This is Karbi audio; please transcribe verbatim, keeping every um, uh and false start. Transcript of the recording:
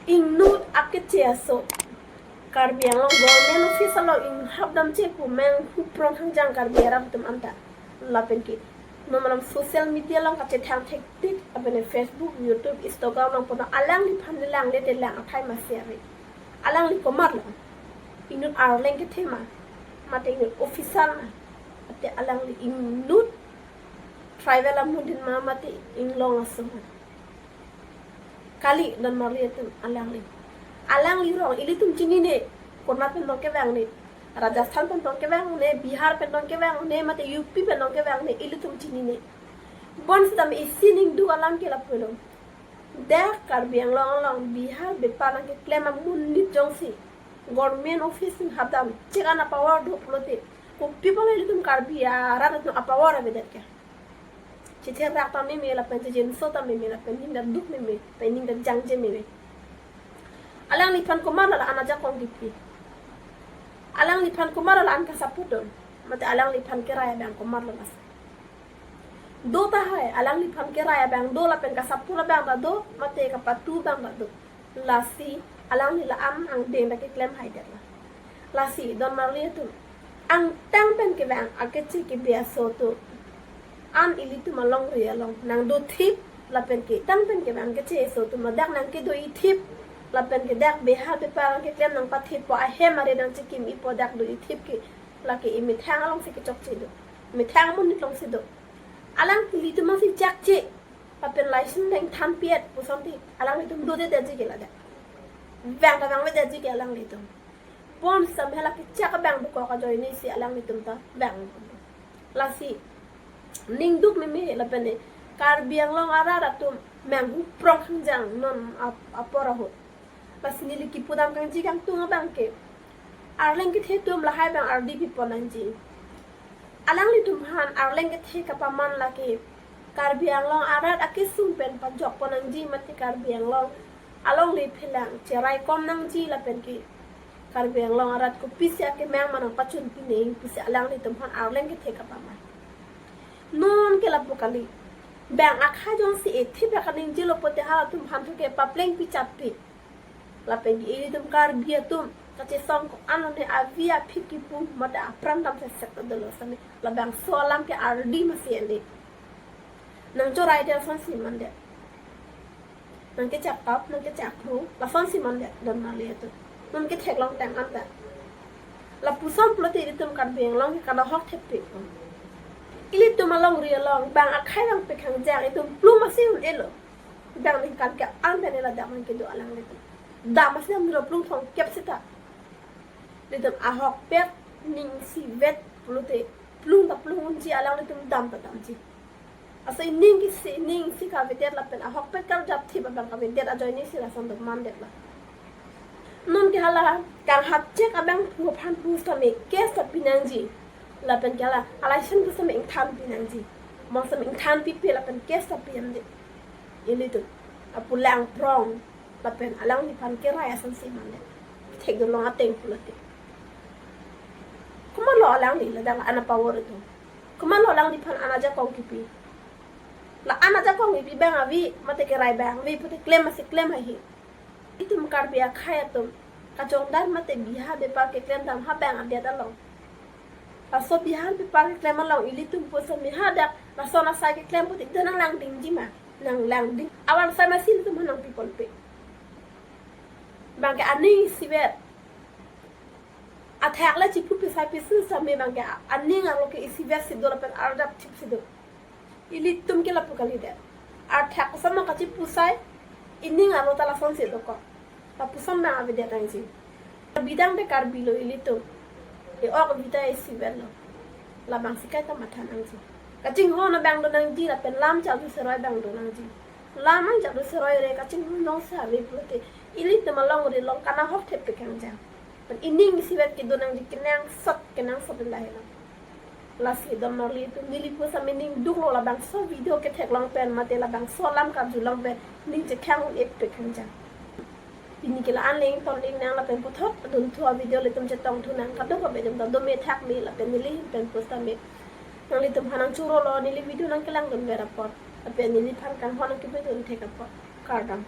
Inut akeche aso, Karbi Anglong government office along inghap damche pu meng huprong hangjang Karbi arat atum anta. Lapen ke non malom social media along kachethang thektik, lapen Facebook, YouTube, Instagram along pon alangliphan le langle te lang athai masi ave. Alangli komatlo? Inut arleng kethe ma, mate inut officer ma, mate alangli inut tribal amonit ma, mate inglong aso ma? Kali, don marli atum, alangli. Alangli rong ilitum chinine. Konat pen tong kevangne, Rajasthan pen tong kevangne, Bihar pen tong kevangne, mate U P pen tong kevangne, ilitum chinine. Bonsitame isi ningduk alam ke lapulo. Dak Karbi Anglong along Bihar bepar nangkeklem amonit jongsi government office inghap damche, an apower do pulote, kopi apotlo ilitum Karbi arat atum apower avedet ke? Chetherak ta meme, lapen chejinso ta meme, lapen ning ta duk meme, lapen ning ta jangje meme. Alangliphan komatlo la-an ajakong kipi? Alangliphan komatlo la-an kasapo dun? Mate alangliphan kerai abang komatlo lasi? Do tahai, alangliphan kerai abang do, lapen kasapo abang ta do, mate kapatu abang ta do. Lasi alangli la-an angdeng ta keklem haidetlo. Lasi don marli atum, angtan pen kevang akeche kebe aso atum an ilitum alongri along nangdothip, lapen ke angtan pen kevang akeche aso atum ladak nangkedoithip, lapen ke dak Bihar bepar nangkeklem nangpathippo ahem are nangchekim-ipo dak doithip ke, lake emethang alongsi kechokche do, emethang amonit alongsi do. Alang ilitum masi chakche, lapen license deng thanpi-et puson ti alanglitum dodedetji ke ladak? Vang ta vangvedetji ke alanglitum? Bonsitame hala kechak abang dokok ajoinesi alanglitum ta vang. Lasi ningduk meme lapen ne Karbi Anglong arat atum meng huprong hangjang non ap-, apor ahut. Lasi neli kipu dam kangji kangtung abang ke, arleng kethe atum lahai abang ardi pipon nangji. Alanglitum aphan arleng kethe kapaman lake Karbi Anglong arat akesung pen pajokpon nangji, mate Karbi Anglong alongle phelang cheraikom nangji, lapen ke Karbi Anglong arat kopisi akemang ma nangpachun pinang pusi alanglitum aphan arleng kethe kapaman. Non ke lapu kali. Bang akhai jongsi ethip akaningje lo pote halatum aphan thu ke papleng pichat pi. Lapen ke ilitum Karbi atum kachesong ko-an lone avi aphi kipu mate apran dam sesek ta dolo sitame labangso alam ke ardi masi ane. Nangchorai det asonsi mandet. Nangkechak tap, nangkechak ru, lasonsi mandet don marli atum. Non ketheklong tang anta. Lapuson pulote ilitum Karbi Anglong ke kanahok thepik. Ilitum alongri along bang akhai vangpik hangjang itum plum masi un-elo. Bang ningkan ke-an pen ela dam nangkedo alanglitum. Dam masi damlo plum thomkep seta. Ilitum ahokpet ning isivet pulote plum ta plum unji, alanglitum dam ta damji. Aso ining kisi, ining isi kavedet lapen ahokpet karjapthip abang kavedet ajoinesi lason do mandetlo. Non ke hala kanghapchek abangphu aphan pusitame case ta pinangji. Lapen ke hala a-license pusitame ingthan pinangji. Mo sitame ingthan pipe lapen case ta piyamde. Ilitum apulang prong lapen alangliphan kerai asonsi mandet. Thekdunlong ateng pulote. Komatlo alangli ladak la-an apower atum? Komatlo alangliphan an ajakong kipi? La-an ajakong kipi abang ave, mate kerai abang ave pute klem masi klem haihe. Itum Karbi akhai atum kachongdar mate Bihar bepar keklem dam ha abang adet along. Laso Bihar bepar keklem along ilitum pusitame hadak lason asai keklem pute dona langdingji ma? Nanglangding. Awan sai masi ilitum aphan nangpiponpe. Bang ke aning isivet. Athak le chipu pisai pisu sitame bang ke aning arlo ke isivet si do lapen arjapthip si do. Ilitum ke lapu kalidet. Athak sama kachipu sai, ining arlo ta lasonsi dokok. Lapuson abang avedet nangji. Bidang de Karbi lo ilitum. E-ok bita isivetlo. Labangsi kaita matha nangji. Kachinghon abang do nangji lapen lam charju seroi abang do nangji. Lam an charju seroi re kachinghon nong sa ave pulote ilitum alongri along kanahok thepik hangjang. Pen ining isivet kedo nangji, kenangsot, kenangsot pen lahelo. Lasi don marli atum, neli pusitame ning duklo, labangso video ketheklong pen mate labangso alam karjulong pen ning chekhang un-epik hangjang. Pini ke la-an le ingtonlonang lapen puthot adunthu a-video ilitum chetongthunang, kadokave atum ta dome thakme lapen neli ahin pen pusitame nanglitum aphan nangchurolo, neli video nangkelangdunver apot lapen neliphan kanghon nangkepedun thek apot. Kardom.